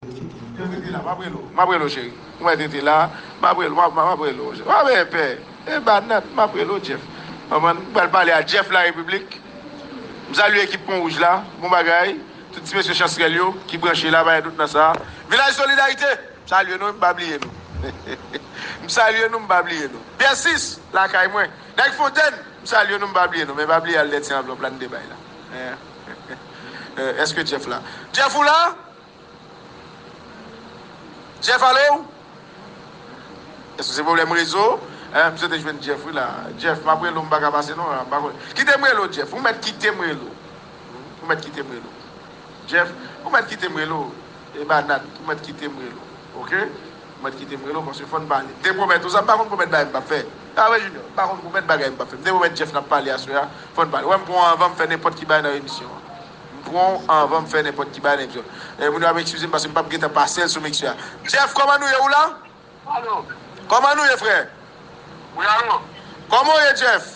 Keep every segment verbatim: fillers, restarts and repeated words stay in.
Tete la, m ap rele w. M ap rele w, cheri. Ou wè Tete la, m ap rele w, m ap, m ap rele w. W ap pè. E banat, m ap rele w, Jeff. Konprann? M pral pale a Jeff la Repiblik. M salye ekip Pon Wouj la. Bon bagay. Tout ti mesye Chansrèl yo ki branche la, pa gen dout nan sa. Vilaj Solidarite, m salye nou, m pa bliye nou. M salye nou, m pa bliye nou. Pyè sis, lakay mwen. Nèg Fontèn, m salye nou, m pa bliye nou. Men pa bliye al dèt se anvlòp la, n de bay la. Eh, eh, èske Jeff la? Jeff ou la? Jeff, alo? Èske se pwoblèm rezo? Eh, m swete jwenn Jeff, wi, la. Jeff, m ap rele w, m pa ka pase, non, la, m pa konn. Kite m rele w, Jeff. Ou mèt kite m rele w. Ou mèt kite m rele w. Jeff, ou mèt kite m rele w. E banat, ou mèt kite m rele w. Oke? Ou mèt kite m rele w, paske fò n pale. M te pwomèt ou sa, m pa konn pwomèt bagay m p ap fè. A vre, Junior, m pa konn pwomèt bagay m p ap fè. M te pwomèt Jeff n ap pale aswè a. Fò n pale. Wè, m pran w anvan m fè nenpòt ki bagay nan emisyon an. M pran w anvan m fè nenpòt ki bagay nan emisyon. E moun yo ap eskize m paske m p ap gentan pase l sou miksè a. Jeff, kòman nou ye, ou la? Alo. Kòman nou ye, frè? Wi, alo. Kòman w ye, Jeff?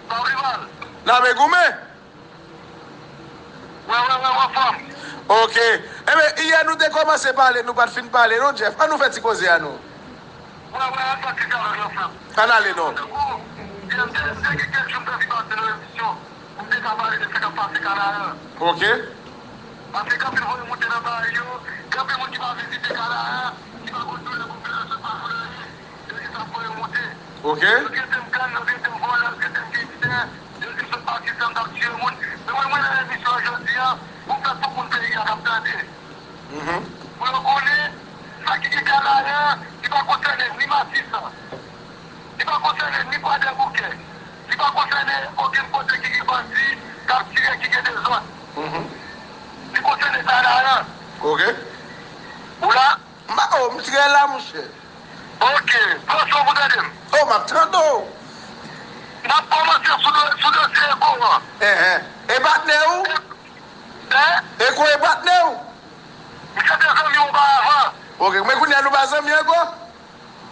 Sa pi mal. N ap goumen. Wè, wè, wè, wè, fanm. Oke. Enben, yè nou te kòmanse pale, nou pa t fin pale, non, Jeff? An nou fè ti koze a, non? Wè, wè, an fè ti dyalòg la, fanm. Ann ale, non. Tankou, yè m te, m te gen kèk jou m te anvi pase nan emisyon. Pou m te ka pale de sa k ap pase Kanaran. Oke. Paske gen anpil voye monte nan bagay yo, gen anpil moun ki pa vizite Kanaran, ki pa konn doulè popilasyon pa konn anyen, yo jis ap voye monte. Oke. Yo trete m gang, yo trete m vòlè, yo trete m gangstè, yo di m sot pati san m t ap tiye moun. Men mwen, mwen nan emisyon an jodi a, pou m fè tout moun peyi a k ap tande. Mhm. Pou yo konnen, sa ki gen Kanaran, li pa konsène ni Matis, li pa konsène ni Kwadèboukè, li pa konsène okenn kote ki gen bandi k ap tire, ki gen dezòd. Mhm. Li konsène Kanaran. Oke. Ou la? M pa, oh, m trè la, monchè. Oke. Pran swen w pou tande m. Oh, m ap tande w. N ap kòmanse sou do-, sou dosye Eko an. Enhen. E patnè w? E, en? Eko e patnè w? Misye te zanmi w oparavan. Oke, men kounye a nou pa zanmi ankò?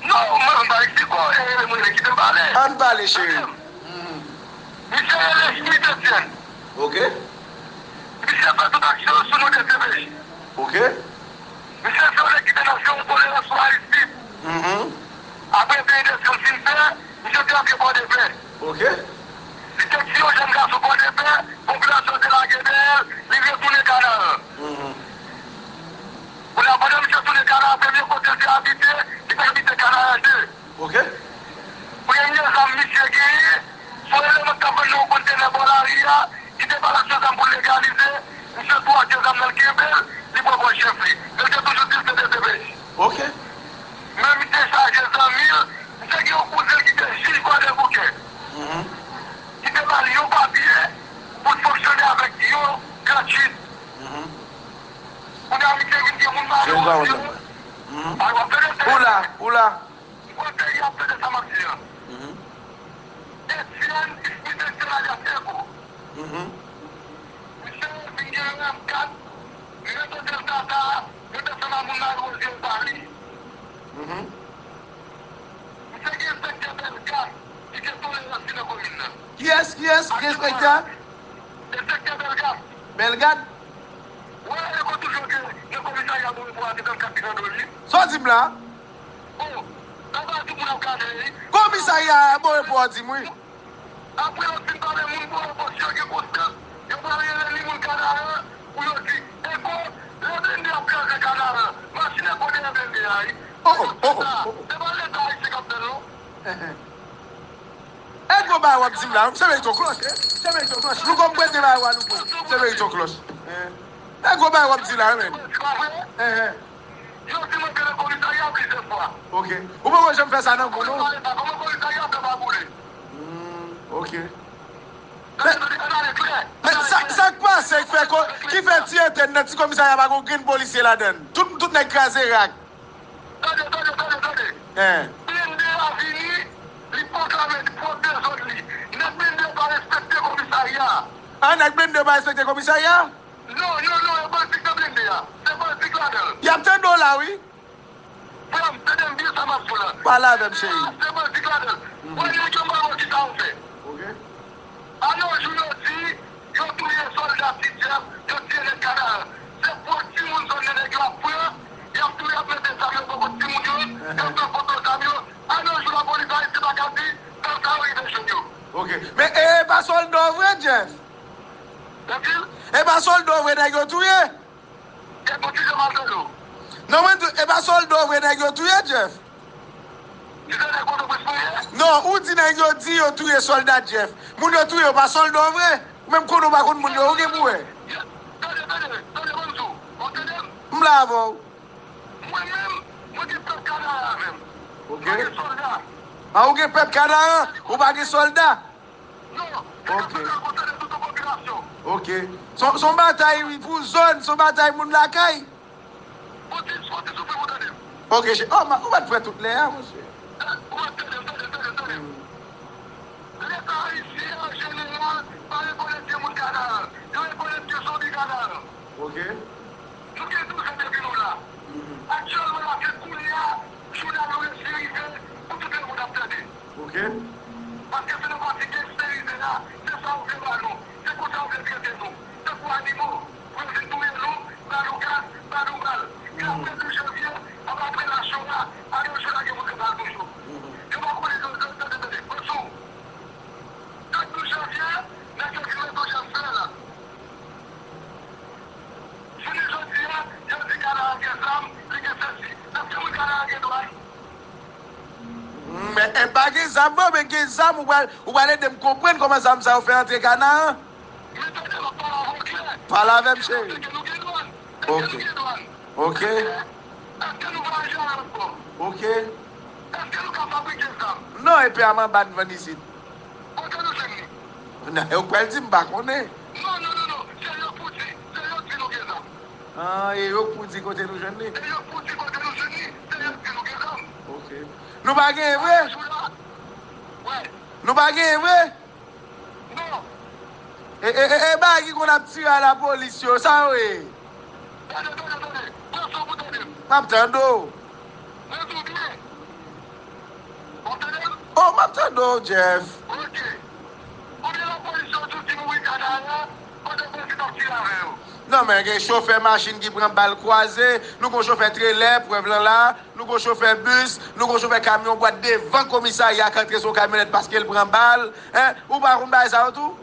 Non, mwen, m pa eksplike w, e, e, mwen, kite m pale. Ann pale, cheri. Tande m. Misye rele Smith Etienne. Oke. Misye fè tout aksyon sou non de D P J. Oke. Misye se yon nèg ki te nan fè yon tolerans sou Ayiti. Mhm. Apre peyi de Syèl fin fè, misye te antre Pòdepè. Oke. Li te tiye yon jèn gason Pòdepè, popilasyon te lage dèyè l, li retounen Kanaran. Mhm. Kounye a, pandan misye tounen Kanaran, premye kote l te abite, li te abite Kanaran de. Oke. Premye zam misye genyen, se yon eleman k t ap vann nan yon kontenè bò lari a, ki te ba l aksè zam pou l legalize, misye tou achte zam nan, l kenbe l, li pran bò chèf li. Men l te toujou di l se de D P J. Oke. Men misye chaje zanmi l, misye gen yon kouzen l ki te jij Kwadèboukè. Mhm. Ki te ba l yon papye pou l fonksyone avèk yon gratuit. Mhm. Kounye a misye vin gen moun mare osi. Mhm. Ay, w ap tande sa. Ou la, ou la. M kwè peyi a ap tande sa m ap di an. Mhm. Etienne Smith Etienne alias Eko. Mhm. Misye vin gen M kat, li mete Delta sa, mete ansanm ak moun mare ozye yo ba li. Mhm. Misye gen enspektè Bèlgad ki gen tolerans li nan komin nan. Kiyès, kiyès, kiyès enspektè? Enspektè Bèlgad. Bèlgad? Wè, Eko toujou gen nan komisarya Borepo a, se trannkat ki nan do li. Sa w di m la? Oh, sa pa tout moun ap gade, wi. Komisarya Borepo a di m, wi. Apre yo fin pale moun Borepo, si yo gen konsyans, yo pral rele ni moun Kanaran pou yo di, Eko, lè blende ap kraze Kanaran, machin Eko dèyè blende a, wi. Oh, oh, oh, oh, oh. Se pa Leta ayisyen k ap fè l, non. Eh, eh. E gwo bagay w ap di m la, se meriton klòch, eh. Se meriton klòch. Nou konn prete bagay w a nou konn. Se meriton klòch. Eh. E gwo bagay w ap di la, wi, men. Eh, eh. Yo di mwen ke nan komisarya plizyè fwa. Ok. Ou poko janm fè sa nan gou, non? Kòman komisarya fè pa boule? Hmm, ok. Men, men sa, sa k pase k fè ko-, ki fè ti Etèn nan ti komisarya pa gen okenn polisye ladan l? Tout, tout nèg kraze rak. Tande, tande, tande, tande. Hein. Blende a vini, li pwoklame pwòp dezòd li. Nèg blende yo pa respekte komisarya a. Ah, nèg blende yo pa respekte komisarya a? Non, non, non, yo pa respekte blende a. Se politik ladan l. Y ap tande w la, wi. Frè m, tande m byen sa m ap di w la. Pale avè m, cheri. Se politik ladan l. Mhm. Wè nèg yo mare w, kisa yo fè? Ok. Alò, jou yo di, yo touye sòlda Ti Dyab, yo tiye nèg Kanaran. Se pwòp ti moun zòn nan nèg yo ap pran, y ap touye, y ap mete zam yo bò kot timoun yo, y ap fè foto zam yo. Ann yon jou lapolis Ayiti pa ka di, zam sa yo rive jwenn yo. Ok. Men e, e pa sòlda w vre, Jeff? Anpil. E pa sòlda w vre nèg yo touye? Kèk bon ti jan m al tande w. Non, mwen di, e pa sòlda w vre nèg yo touye, Jeff? Ki sa nèg Pòtoprens touye? Non, ou di nèg yo di yo touye sòlda Jeff. Moun yo touye yo pa sòlda w vre? Ou menm konnen w pa konn moun yo, ou gen pou wè. Tande, tande, tande, ban m di w. W ap tande m? M la avè w. Mwen menm, mwen gen pèp Kanaran avè m. Ok. Mwen gen sòlda. A, ou gen pèp Kanaran, ou pa gen sòlda? Non, se Ok. K ap fèt la konsène tout yon popilasyon. Ok. Se yon, se yon batay pou zòn, se yon batay moun lakay. Fò w ti, fò w ti soufle pou w tande m. Ok, che-, oh, ma, ou pa t pran tout lè a, monchè. Ou pa t tande m, tande m, tande m, tande m. Leta ayisyen an jeneral pa rekonèt gen moun Kanaran. Yo rekonèt gen zonbi Kanaran. Ok. Nou gen douz an depi nou la. Mhm. Aktyèlman la, se kounye a, jounal nou resi rive pou tout lemonn ap tande. Ok. Paske se nan pati gangsterize a, se sa yo vle ba nou, se konsa yo vle trete nou, tankou animo, pou yo vin touye nou, ba nou gaz, ba nou bal. E apre douz janvye, anba pre lachora, a yon jou lage moun kanal toujou. Mhm. Yo pa konnen, yo, yo, tande, tande, pran sou. Kat douz janvye, nèg yo vin wè tou jan fè la. Jounen jodi a, yo di Kanaran gen zam, li gen sesi. Èske moun Kanaran gen dwàn? Men, e pa gen zam, bon, men gen zam, ou pral, ou pral ede m konprann kòman zam sa yo fè antre Kanaran. Men tande, m ap pale avè w klè. Pale avè m, cheri. Èske nou gen dwàn? Èske Ok. nou gen dwàn? Ok. Èske nou vwayaje a lòt bò? Ok. Èske nou ka fabrike zam? Non, epi a manba n vann isit. Kote nou jwenn li? Nan, ou pral di m pa konnen. Non, non, non, non. Se yo pou di. Se yo di nou gen zam. Ah, e yo pou di kote nou jwenn li? E yo pou di kote nou jwenn li. Se yo di nou gen zam. Ok. Nou pa genyen vre? Jou la. Wè. Nou pa genyen vre? Non. E, e, e, e bagay ki konn ap tire a lapolis yo, sa yo ye? Tande, tande, tande. Pran san pou tande m. M ap tande w. Mwen di w byen. W ap tande m? Oh, m ap tande w, Jeff. Ok. Konbyen lapolis yo di w ki mouri Kanaran pandan bandi t ap tire avè yo? Non, men gen chofè machin ki pran bal kwaze, nou gon chofè trelè, prèv lan la, nou gon chofè bis, nou gon chofè kamyon bwat devan komisarya k antre sou yon kamyonèt paske l pran bal. Hein? Ou pa konn bagay sa yo tou?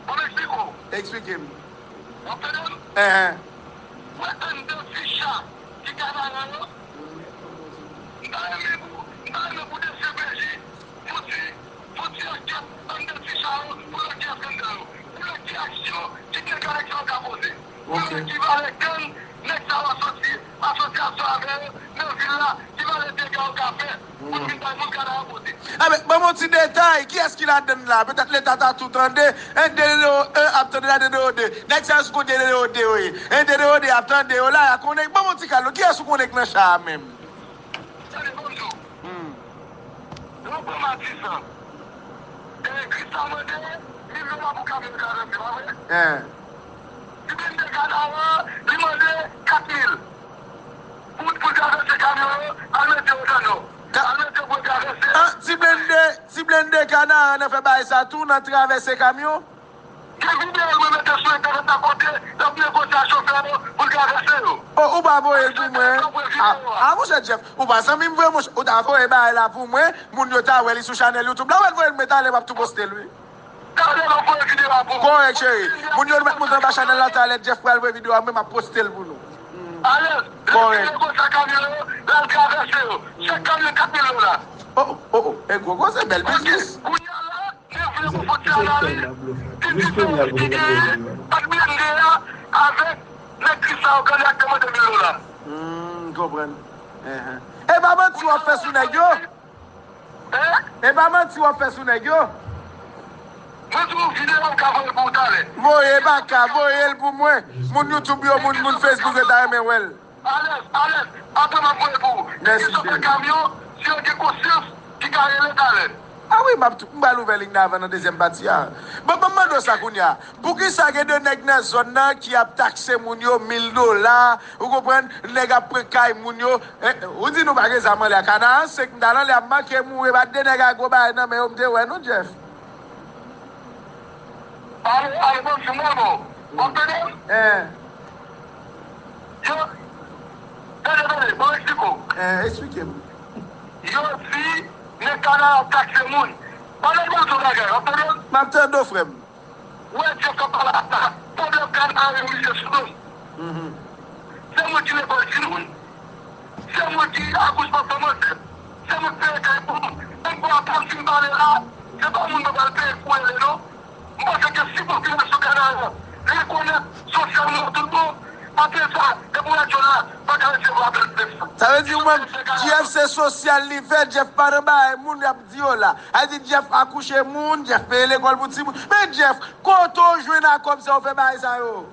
Ban m eksplike w. Eksplike m. W ap tande m? Enhen. Ou wè anndan ficha ki Kanaran yo? M ta renmen pou, m ta renmen pou D C P J fouti, fouti ankèt anndan ficha yo pou yo wè kiyès anndan yo, pou yo wè ki aksyon, ki dega nèg sa yo ka poze, pou yo wè ki valè gang nèg sa yo asosye, asosyasyon avè yo nan vil la, ki valè dega yo ka fè pou yo vin bay moun Kanaran pote. Enben, ban m yon ti detay, kiyès ki ladann la? Petèt Leta ta tou tande, en, D D O un ap tande la, D D O de. Nèg sa yo sou kont D D O de yo ye. En, D D O de ap tande yo la, y a konnen. Ban m yon ti kal non, kiyès ou konnen k nan cha a menm? Tande, ban m di w. Hmm. Yon bon Matisan. E, Kristal mande mil dola pou kamyon yo travèse, pa vre? Hein. Ti blende Kanaran, li mande kat mil. Pou, pou travèse kamyon yo, al mete yo nan nò. Ka- Al mete yo pou yo travèse. Ah, ti blende, ti blende Kanaran nan fè bagay sa tou nan travèse kamyon? Gen videyo l mwen mete sou entènèt la kote l ap negosye ak chofè yo pou l travèse yo. Oh, ou pa voye l pou mwen? Ah, ah, monchè Jeff, ou pa zanmi m vre, monchè. Ou ta voye bagay la pou mwen, moun yo ta wè li sou chanèl YouTube la. Ou mèt voye l mwen talè, m ap tou poste l, wi. Talè m ap voye videyo a pou ou. Kòrèk, cheri. Moun yo mèt monte anba chanèl la talè, Jeff pral voye videyo a mwen, m ap poste l pou nou. Alèz, lè l fin negosye ak kamyon yo, l al travèse yo. Chak kamyon kat mil dola. Oh, oh, oh, oh. E gwo koze, bèl biznis. Kounye a la, Mwen vle pou fon ti analiz, ti diferans ki genyen ant blende a avèk nèg ki sa yo kande ak demande mil dola. Hmm, m konprann. Enhen. E pa manti w ap fè sou nèg yo? Hein? E pa manti w ap fè sou nèg yo? Mwen di w videyo m ka voye l pou ou talè. Voye, pa ka, voye l pou mwen. Moun YouTube yo, moun, moun Facebook yo ta renmen wè l. Alèz, alèz, apre m ap voye pou ou. Mèsi, cheri. Gen chofè kamyon, si yo gen konsyans, ki ka rele talè. Ah wi, m ap tou, m pral ouvè liy nan avan nan dezyèm pati a. Bon, ban m mande w sa kounye a. Poukisa gen de nèg nan zòn nan ki ap takse moun yo mil dola, ou konprann, nèg ap pran kay moun yo, eh, ou di nou pa gen zam anlè a Kanaran senk, m t al anlè a, m manke mouri, pa t de nèg ak gwo bagay nan men yo m te wè non, Jeff. Ale, ale, bon, se mwen, bon. W ap tande m? Eh. Yo, tande, tande, bon, eksplike w. Eh, eksplike m. Yo di, nèg Kanara ap takse moun. Pandan m ap di w bagay, w ap tande m? M ap tande w, frè m. Ou wè Jeff k ap pale a la, pwoblèm Kanara yo, misye sou do m. Mhm. Se moun ki lekòl timoun. Se moun ki akouchman fanm ansent. Se moun ki peye kay pou moun. Menm pou aprann fin pale la, se pa moun mwen pral peye pou rele non. M panse ke si popilasyon Kanara rekonèt sosyalman tout bon, apre sa, depi w radyo la, pa ka resevwa apèl pèsonn. Sa vle di ou menm, Jeff se sosyal li fè, Jeff pa nan bagay moun y ap di yo la. A di Jeff akouche moun, Jeff peye lekòl pou timoun. Men Jeff, kote w jwenn a kòb sa w fè bagay sa yo?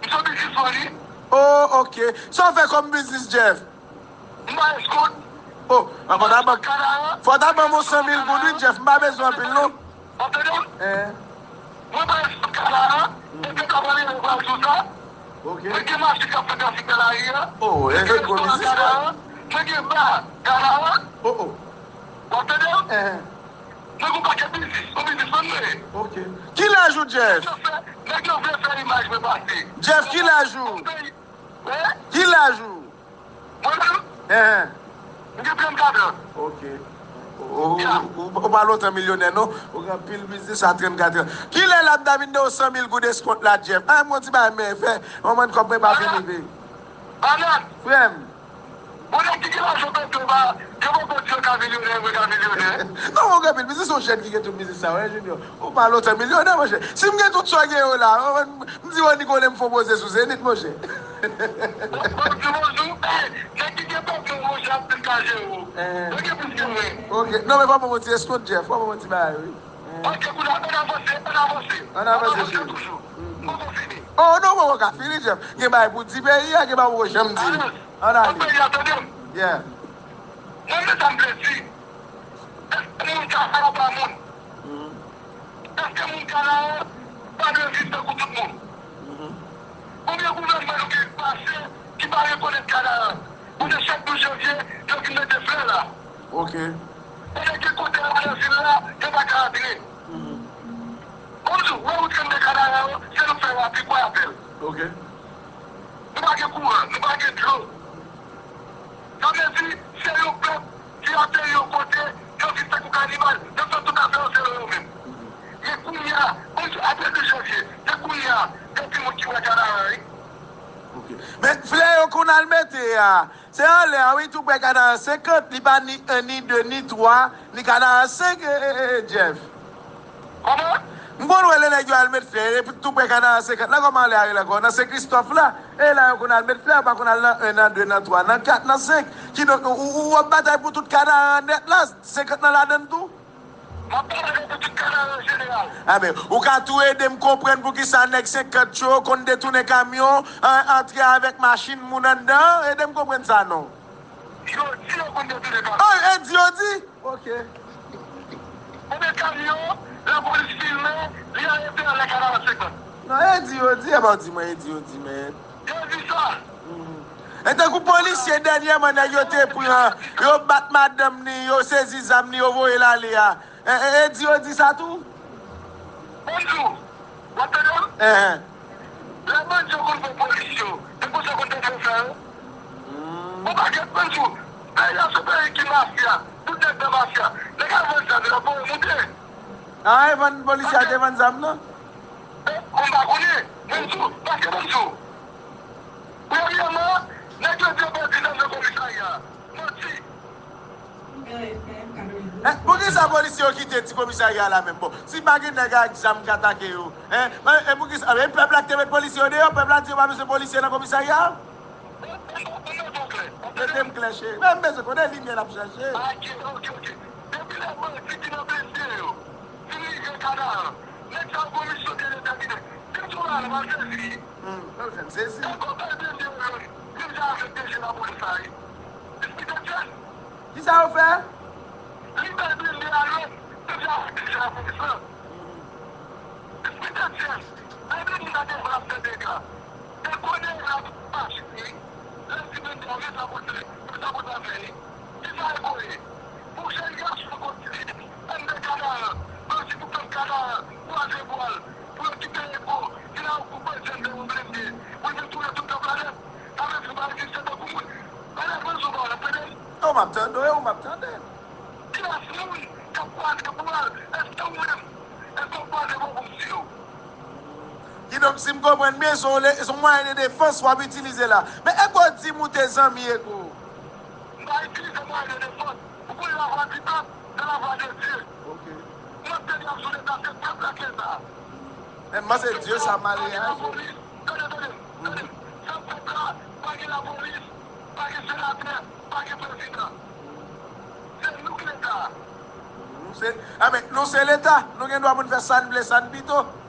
M se yon biznisman li. Oh, ok. Sa w fè kòm biznis, Jeff? M pa eskont. Oh, fò ta ban, fò ta ban m yon san mil goud, wi, Jeff. M pa bezwen anpil, non. W ap tande m? Eh. Mwen pa eskont Kanara. Mwen te ka pale nan pral sou sa. Ok. Mwen gen machin k ap fè trafik nan lari a. Oh, eh, gwo biznisman. Mwen gen ba Kanara. Oh, oh. W ap tande m? Eh. Mwen gen yon pakèt biznis. Yon biznisman mwen ye. Ok. Ki laj ou, Jeff? Nèg yo vle fè, nèg yo vle fè imaj mwen pase. Jeff, ki laj ou? Mwen peyi. Hein? Ki laj ou? Mwen menm? Hein. M gen trannkat an. Ok. Ou, ou, ou, ou pa lontan milyonè, non. Ou gen anpil biznis a trannkat an. Kilè l ap damande w san mil goud eskont la, Jeff? Ah, mwen ti bagay mwen fè. Manman kòb mwen pa fini peye. Alan! Frè m. Bon, nèg ki gen lajan pèp yo pa, yo poko di yo ka milyonè, mwen ka milyonè. Non, mwen gen anpil biznis, se yon jèn ki gen tout biznis sa, wi, Junior. Ou pa lontan milyonè, monchè. Si m gen tout sa w gen yo la, m di Rony konnen m fè yon poze sou Zenith, monchè. Bon, bon, di bonjou. Eh, nèg ki gen pèp yo, monchè, ap vin ka jere w. Eh. Yo gen plis ke mwen. Ok. Non, men fò mwen ti eskont, Jeff. Fò mwen ti bagay, wi. Eh. Ok, kounye a, ann avanse, ann avanse. Ann avanse, cheri. Toujou. M poko fini. Oh, non, mwen ka fini, Jeff. Gen bagay pou di peyi a, gen bagay pou janm di. Ann ale. Ann ale. Peyi a, tande m. Yeah. Mwen, men sa m vle di. Èske moun Kanara pa moun? Mhm. Èske moun Kanara pa dwe viv tankou tout moun? Mhm. Konbyen gouvènman nou gen pase ki pa rekonèt Kanara? Kote chak douz janvye, yo vin mete flè la. Ok. Pandan gen kote la nan vil la, yo pa ka antre. Mhm. Bonjou, wè wout trannde Kanara yo, se nou k fè yo aplikwe avè l. Ok. Nou pa gen kouran, nou pa gen dlo. Sa vle di, se yon pèp ki ateri yon kote, yo viv tankou kanibal, yo fè tout afè yo selon yo menm. Men kounye a, bonjou, apre de janvye, se kounye a, gen timoun ki wè Kanara, wi. Ok. Men flè yo konn al mete a, se anlè a, wi, tou prè Kanara senkant, li pa ni en, ni de, ni twa, ni Kanara senk, e, e, e, Jeff. Kòman? M konn wè lè nèg yo al met flè, epi tou prè Kanara senkant la, kòman anlè a rele ankò? Nan Sen Kristòf la, e la yo konn al met flè, yo pa konn al nan en, nan de, nan twa, nan kat, nan senk. Kidonk, ou, ou, ou ap batay pou tout Kanara nèt la, senkant lan ladann tou? M ap batay pou tout Kanara an jeneral. A ben, ou ka tou ede m konprann poukisa nèg senkant yo konn detounen kamyon, an, antre avèk machin moun anndan, ede m konprann sa non. Yo di yo konn detounen kamyon. Oh, e di yo di? Ok. Konbyen kamyon lapolis filme, li arete anlè Kanara senkant? Non, e di yo di, e pa w di mwen, e di yo di, men. Yo di sa. Mhm. E tankou polisye dènyèman, nèg yo te pran, yo bat madanm ni, yo sezi zam ni, yo voye l ale a. E, e, e di yo di sa tou? Bonjou. W ap tande m? Enhen. Lè bandi yo konn pran polis yo, e konsa yo konn tande yo fè yo. Hmm. Yon pakèt bandi yo. Peyi a se peyi ki mafya. Tout nèg nan mafya. Nèg al vann zam yo, y ap voye moute. Ah, e vann polisye a te vann zam nan? E, m pa konnen. Bandi yo, paske bandi yo. Premyèman, nèg yo di yo pèdi zam nan komisarya. Manti. Eh, poukisa polisye yo kite ti komisarya la menm? Bon, si pa gen nèg ak zam k atake yo, en, e, e poukisa, e pèp la ki te met polisye yo deyò, pèp la di yo pa bezwen polisye nan komisarya? Mete m klè, cheri. Men m bezwen konnen limyè n ap chache. Depi lè bandi ki nan blese yo fin rive Kanaran, nèg sa yo gon misyon byen detèmine. Depi sou la, l ap sezi. Hmm, mwen fè m sezi. Tankou bèl blende yo jwenn, menm jan avèk D G lapolis la ye. Explike Jess. Kisa yo fè? Li bèl blende a jwenn, menm jan avèk D G lapolis la. Explike Jess. Bèl blende a devan ap fè dega. E konnen l ap mache, wi. Lè l di blende a, men sa pou l fè, men sa pou l ta fè, wi. Kisa e konnen? Pou jèn gason kontinye anndan Kanaran, bandi pou pèp Kanaran kwaze bra l, pou yo kite Ego vin a Oko bandi anndan yon blende, pou l vin touye tout pèp la nèt. Sa vle di M ap tande w, m ap tande. Kiyès moun k ap kwaze bra l? Èske ou menm? Èske w kwaze bra w pou m di w? Kidonk, si m konprann byen, se yon le- se yon mwayen de defans w ap itilize la. Men Ego di m ou te zanmi Ego. M pa itilize mwayen de defans. Ou konnen lavwa di pèp, se lavwa de Dye. Ok. M ap tande ap sou leta, se pèp la ki leta. Men m panse Dye sa mal reyaji. Tande, tande, tande. San pèp la, pa gen lapolis, pa gen senatè, pa gen prezidan. Se nou ki leta. Nou se, a, men, nou se leta. Nou gen dwa pou n fè sa n vle, sa n pito.